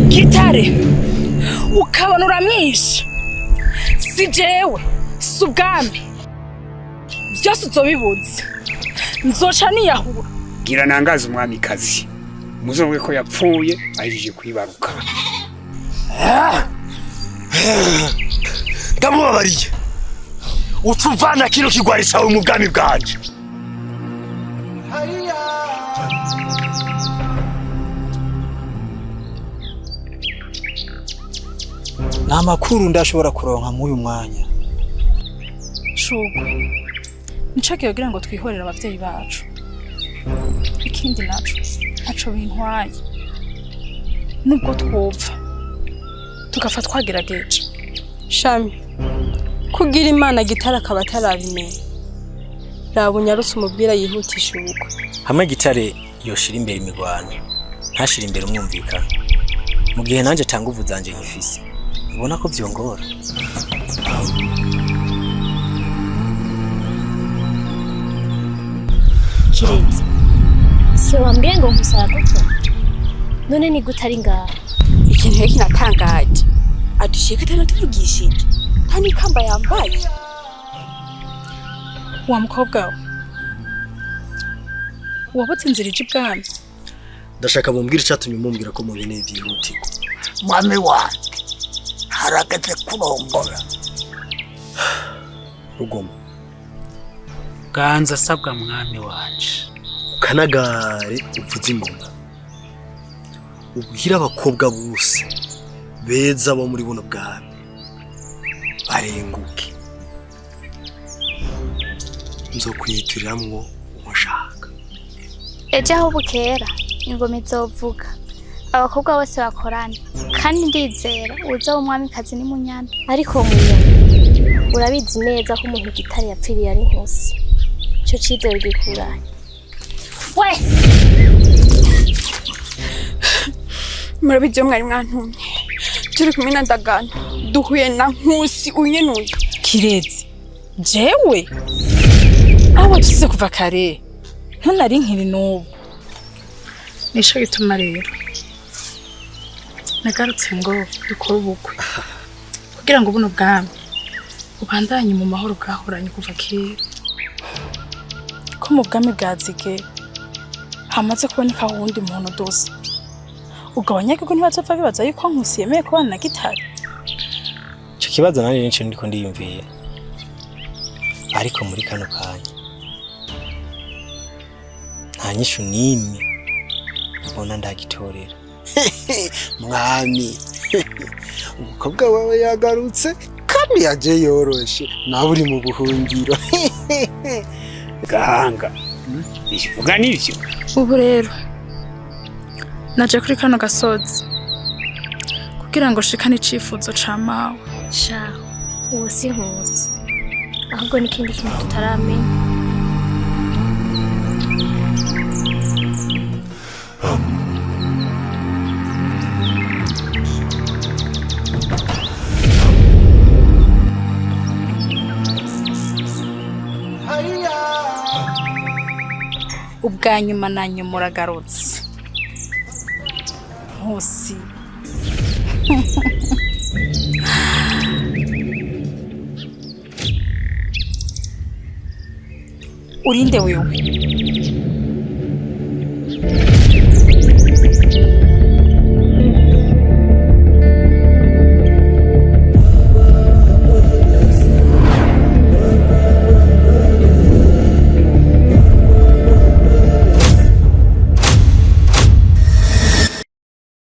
Gitare ukabona uramwishe, si jewe, si ubwami, byose uzobibuze, nzoca niyahura. Gira nangaze umwamikazi, muzovuge ko yapfuye ahejeje kwibaruka. Ndamubabariye, utuvana kino kigwari cawe mu bwami bwanje. Nta makuru ndashobora kuronka mw'uyu mwanya. Shugwe, nico kugira ngo twihorere abavyeyi bacu. Ikindi naco, ntaco bintwaye nubwo twopfa tugapfa twagerageje. Shami, kugira Imana Gitare akaba atarabimenya, raba unyarutse umubwira yihutisha ubukwe. Hamwe Gitare yoshira imbere imigwano, ntashira imbere umwumvikano, mu gihe nanje tanguvu zanje nkifise, ubona ko vyongora. Kirezi, si wambwiye ngo nkusara gutya? None ni gute ari ngaha? Ikintu rero kinatangaje, adushiye ko atanatuvugishije, nta n'ikamba yambaye. Wa mukobwa we, wabuze inzira ija ibwami. Ndashaka mumbwire icatumye mumbwira ko mubeneye vyihutirwa. Mwami wanje, harageze kurongora. Rugoma. Ganza asabwa, mwami wanje. Ukanagare uvuze ingoma, ubwire abakobwa bose beza bo muri buno bwami barenguke, nzokwihitiriramwo uwo nshaka. Ejo aho bukera ingoma izovuga, abakobwa bose bakorana, kandi ndizera uza w'umwamikazi ni Munyana. Ariko Munyana, urabizi neza ko umuntu Gitare yapfiriye ari Nkusi. Ico cizere ugikurahe? We. Murabizi, iyo mwari mwantumye turi kumwe na Ndagano, duhuye na Nkusi unyenuye. Kirezi, jewe aho wadusize kuva kare, ntunari nkiri n'ubu. Nico gituma rero nagarutse ngo dukore ubukwe kugira ngo buno bwami bubandanye mu mahoro bwahoranye kuva kera. Ko mu bwami bwa Zige hamaze kuboneka uwundi muntu dusa, ubwo abanyagihugu ntibazopfa bibaza yuko Nkusi yemeye kubana na Gitare? Ico kibazo nanje nico ndiko ndiyumvira, ariko muri kano kanya nta nyishu n'imwe mbona ndagitorera. Mwami, umukobwa wawe yagarutse kandi yaje yoroshe, nawe uri mu buhungiro. Gahanga, ikivuga nivyo. Ubu rero naje kuri kano gasozi kugira ngo shikane icifuzo ca mawe. Sha, ubu si Nkusi, ahubwo n'ikindi kintu tutaramenya. Ubwa nyuma na nyuma uragarutse, Nkusi. Urinde wewe?